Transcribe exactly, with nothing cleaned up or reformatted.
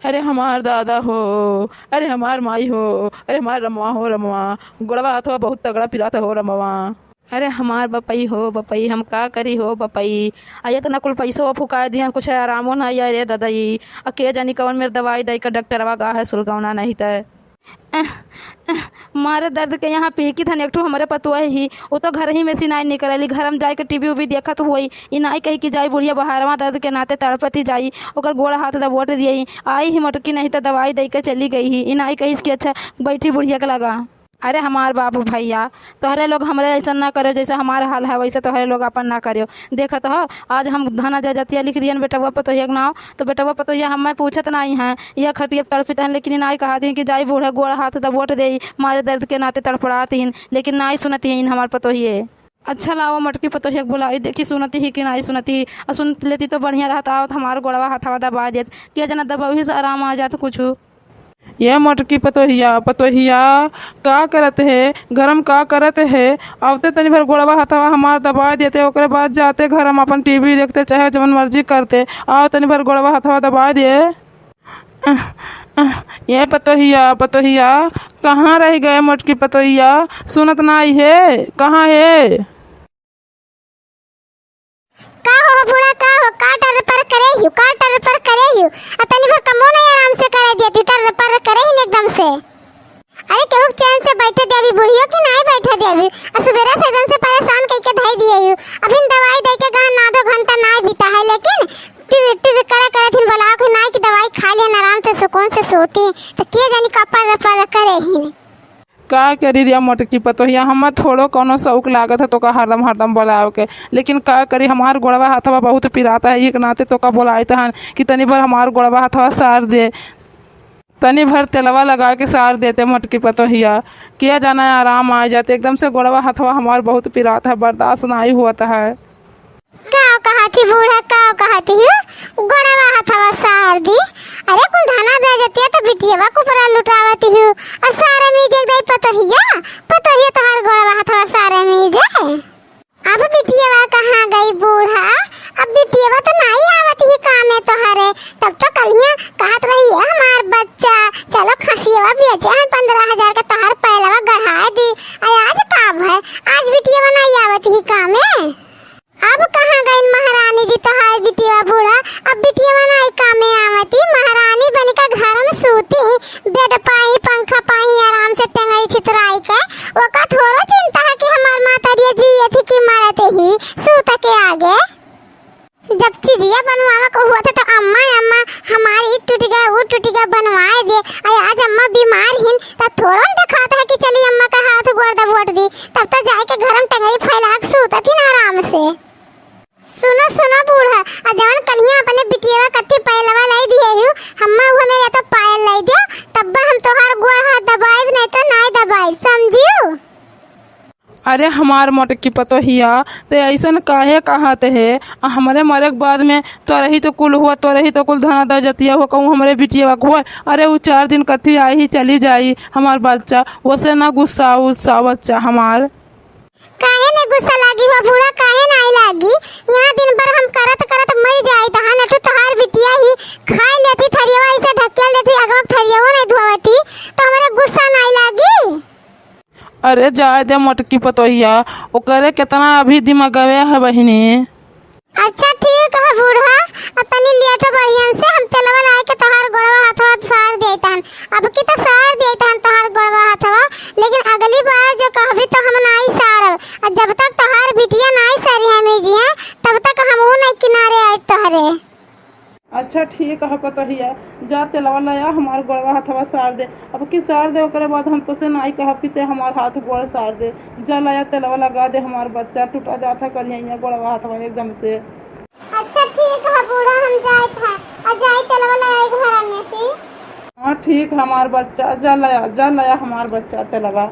अरे हमार दादा हो, अरे हमार माई हो, अरे हमार रमवा हो रमवा, गोड़वा हथवा बहुत तगड़ा पिरात हो रमवा। अरे हमार बपई हो बपई, हम का करी हो बपई, आ एतना कुल पैसवा फुकाए दिहन, कुछ आरामो ना आया रे ददई। आ के जानी कवन मेर दवाई दई का डॉक्टरवा गा है सुलगौना नहीं त। अह, अह, मारे दर्द के यहाँ पीकित हन एक ठो हमरे पतोह ही, उ तो घर ही में से नाई निकलली, घर में जाए के टीवी उवी देखत होई। ई नाई कही कि जाई बुढ़िया बहरवा दर्द के नाते तड़पती जाई, ओकर गोड़ हाथ दबोट दियई। आई ही मोटकी नहीं त दवाई दई के चली गई ही। ई नाई कहिस कि अच्छा बैठी बुढ़िया के लगा। अरे हमार बाबू भैया, तोहरे लोग हमरे ऐसन ना करियो, जैसे हमार हाल है वैसे तोहरे लोग अपन ना करियो। देखत हो, आज हम धना जजतिया लिख दियन बेटवा पतोहिया के नाव, तो बेटवा पतोहिया हमें पूछत नाई हैं, यह खटिया पे तड़पित हैं, लेकिन नाई कहत हैं कि जाई बूढ़ा गोड़ हाथ दबोट देई, मारे दर्द के नाते तड़फड़ात हैं, लेकिन नाई सुनत हैं हमार पतोहिए। अच्छा लावा मोटकी पतोहिया के बुलाई, देखी सुनती ही कि नाई सुनती ही, और सुन लेती तो बढ़िया रहत, आवत हमार गोड़वा हथवा दबा देत, के जना दबा से आराम आ जात कुछ। ये मोटकी पतोहिया, पतोहिया, का करत है? घर में का करत है? आवते तनी भर गोड़वा हथवा हमार दबा देते, ओकरे बाद जाते घर में अपन टीवी देखते, चाहे जवन मर्जी करते। आओ तनी भर गोड़वा हथवा दबा दे। अह, अह, ये पतोहिया, पतोहिया, कहाँ रह गए मोटकी पतोहिया? सुनत नाई है, कहाँ है? का हो बूढ़ा, का हो, का टर पर करे हियो, का टर पर करे हियो? आ तनी भर कमो नहीं आराम से करे दिया, तू टर पर करे ही एकदम से। अरे केहू के चैन से बैठे देबी बुढ़ियो कि नहीं बैठे देबी? आ सुबेरा से एकदम से परेशान कइके धई दिए हियो। अभी दवाई दे के गहन आधो घंटा नहीं बीता है, लेकिन टिर टिर करे करे थिन बोलाओ कि नहीं कि दवाई खा लियन आराम से सुकून से सोती, तो के जानी का पर पर करे ही। का करी रिया मोटकी पतोहिया, हमें थोड़ो कौनो शौक लागत है तोका हरदम हरदम बोलावे के, लेकिन का करी, हमार गोड़वा हथवा बहुत पिराता है, एक नाते तोका बोलाइत हन कि तनी भर हमार गोड़वा हथवा सार दे, तनी भर तेलवा लगा के सार देते मोटकी पतोहिया, किया जाना है आराम आ जाते। एकदम से गोड़वा हथवा हमार बहुत पिरात है, बर्दाश्त नाई होत है। का कहत ही बूढ़ा, का कहत ही? गोड़वा हथवा सार दी। अरे कुल धना दे देतिया तो बिटियवा के ऊपर लुटावत ही। आ सारे मीजे दे पतोहिया, पतोहिया तोहार गोड़वा हथवा सारे मीजे। अब बिटियवा कहाँ गई बूढ़ा? अब बिटियवा तो नाई आवत ही कामे तोहरे। तब तो कलिया कहत रही, "ए हमार बच्चा, चलो खसियवा बेचे हैं, पन्द्रह हजार का तोहार पैलवा गढ़ाए दी।" आ आज का भय? आज बिटियवा नाई आवत ही कामे। अब कहाँ गइन महारानी जी तोहार बिटिया बूढ़ा? अब बिटिया नाई कामे आवती, महारानी बनिका घर में सूती, बेड पाई, पंखा पाई, आराम से टंगई छितराई के। ओका थोड़ो चिंता है कि हमार मातरिया जियत ही कि मरत ही, सूत के आगे। जब चिजिया बनवावा को हुआ था तो अम्मा, अम्मा, हमार ई टूट गया, वो टूट गया, बनवाए दे। अरे आज अम्मा बीमार हिन, तब थोड़ो न देखात है कि चली अम्मा का हाथ गोड़ दबोट दी। तब तो जाए के घर में टंगई फैला के सूतत ही ना आराम से। सुनो, सुनो बूढ़ा, आ जवन कलिया अपने बिटिया कत्थी पायलवा लाई दिए हूँ, हम्मा उहे मेरे तो पायल लाई दियो, तब हम तोहार गोड़ हाथ दबाइब, नहीं तो नाई दबाइब, समझियो? अरे हमार मोटकी पतोहिया, ते ऐसन काहे कहत है? आ हमरे मरे के बाद में तोरही तो कुल हुआ, तोरही तो कुल धना दौलतिया हुआ, कहूँ हमरे बिटिया के हुआ। अरे उ चार दिन कत्थी आई ही चली जाई हमार बच्चा, वैसे ना गुस्सा उस्सा बच्चा हमार। काहे ने गुस्सा लागी हो बूढ़ा, काहे नाई लागी? यहाँ दिन भर हम करत करत मर जाई, तहाँ नटू तोहार बिटिया ही खाए लेती थरियवा, ऐसे ढकेल देती, अगवा थरियवा नहीं धोवती, तो हमरे गुस्सा नाई लागी? अरे जाए दे मोटकी पतोहिया, ओकरे केतना अभी दिमागवे है बहिनी। अच्छा ठीक है बूढ़ा, आ तनी लेटो बढ़िया से, हम तेलवा लाई के तोहार गोड़वा हाथवा सार देतन। अब की तो सार देतन तोहार गोड़वा हाथवा, लेकिन अगली बार जो कहबी तो हम नाई सारब। आ जब तक तोहार बिटिया नाई सारी है मीजी है, तब तक हमहू नहीं किनारे आइब तोहरे। अच्छा ठीक है पतोहिया, जा तेलवा लाया, हमार गोड़वा हाथवा सार दे। अब की सार दे, ओकरे बाद हम तोसे नाई कहब कि ते हमार हाथ गोड़ सार दे। जा लाया तेलवा लगा दे, हमार बच्चा टूटा जात है करिया गोड़वा हाथवा एकदम से। अच्छा ठीक है बूढ़ा, हम जाइत है, आ जाई तेलवा लाया घर में से। हाँ ठीक है हमार बच्चा, जा लाया, जा लाया हमार बच्चा तेलवा।